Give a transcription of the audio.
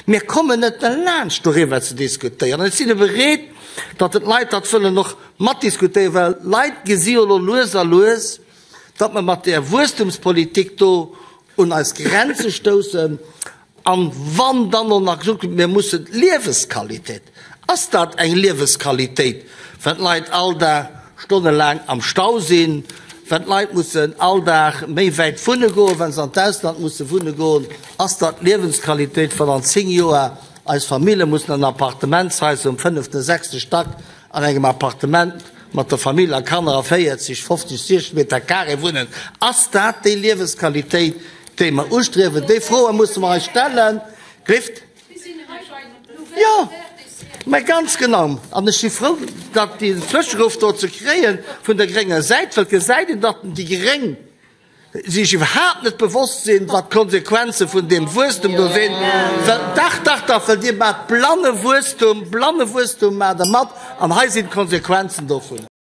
Mir kommen net derlaanscht doriwwer ze diskutéieren. An ech sinn bereet, datt d'Leit dat wëllen och matdiskutéieren, well d'Leit gesi jo elo lues a lues, datt mer mat där Wuesstumspolitik do un eis Grenze stoussen. An wann dann och nach gesot gëtt, mir mussen d'Liewesqualität, ass dat eng Liewesqualitéit, wann d'Leit all Dag stonnelaang am Stau sinn, wann d'Leit mussen all Dag méi wäit wunne goen, wa se an d'Ausland musse wunne goen, ass dat d'Liewensqualitéit, wann an 10 Joer eis Famille mussen an Appartementshaiser um fënneften, sechste Stack an engem Appartement mat der Famill a Kanner a 40, 50, 60 Meter carré wunnen, ass dat déi Liewesqualitéit, déi mer ustriewen? Déi Froe musse mer eis stellen. Gléift? Jo, mä ganz genau. An ech si frou, datt deen Zwëscheruff do ze kréie vun der grénger Säit, well et gesäit een, datt déi Gréng sech iwwerhaapt net bewosst sinn, wat d'Konsequenze vun deem Wuesstum do sinn, well, dach, dach, dach, well Dir maacht blanne Wuesstum, blanne Wuesstum maacht Der mat, an hei sinn d'Konsequenzen dovun.